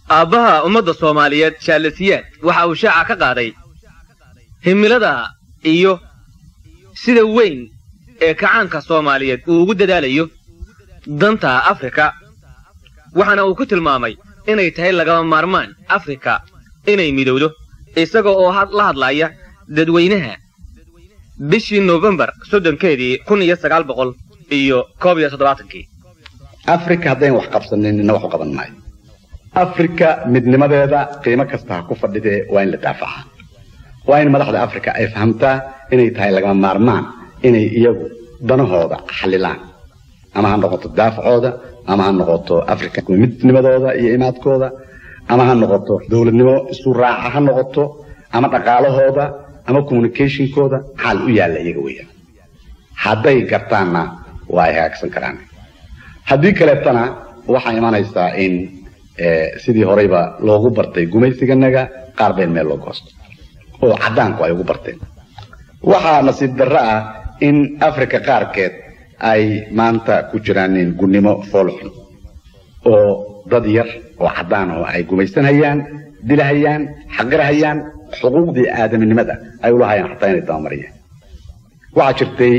Aabbaha ummadda Soomaaliyeed Jaalasiyaad waxa uu shaaca ka qaaday himilada iyo sida weyn ee kacaanka Soomaaliyeed uu ugu dadaalayo danta Afrika, waxaana uu ku tilmaamay inay tahay lagama maarmaan Afrika inay midowdo, isaga oo la hadlaya dadweynaha bishii Nofembar 30-keedii 1971-kii. Afrika haddayn wax qabsanin, nina wax u qaban maayo. Afrika midnimadeeda qiimo kasta ha ku fadhidee waa in la daafacaa. Waa in madaxda Afrika ay fahamtaa inay tahay lagama maarmaan inay iyagu danahooda xallilaan, ama ha noqoto daafacooda, ama ha noqoto Afrika midnimadooda iyo imaadkooda, ama ha noqoto dowladnimo isu raaca ha noqoto, ama dhaqaalahooda ama communicationkooda. Xaal u yaalla iyaga weeyaan. Hadday gartaanna waa ay hagaagsan karaan, haddii kaleetana waxaa imanaysaa in sidii horeyba loogu bartay gumaysiganaga qaar been meel loo goosto oo caddaanku ay ugu barteen. Waxaa nasiib darro ah in Africa qaarkeed ay maanta ku jiraan gunnimo foolxun oo dad yar oo caddaan oo ay gumaysanhayaan, dilahayaan, xaqirahayaan, xuquuqdii aadaminimada ay ulahayaan xataa inay dabamariyeen. Waxaa jirtay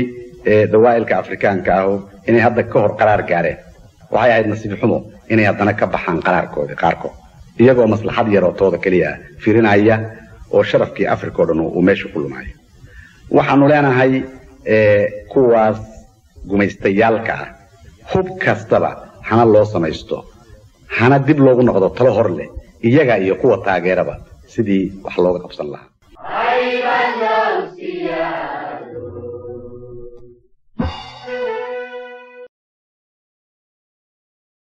dawaa'ilka Afrikaanka ahu inay hadda ka hor qaraar gaareen. Waxay ahayd nasiib xumo inay haddana ka baxaan qaraarkoodii qaarkood, iyagoo maslaxad yaroo tooda keliya firinaya oo sharafkii Africa o dhan uu meesha ku lumaayo. Waxaanu leenahay kuwaas gumaystayaalka ah hub kastaba hana loo samaysto, hana dib loogu noqdo talo hor leh iyaga iyo kuwa taageeraba sidii wax looga qabsan lahaa.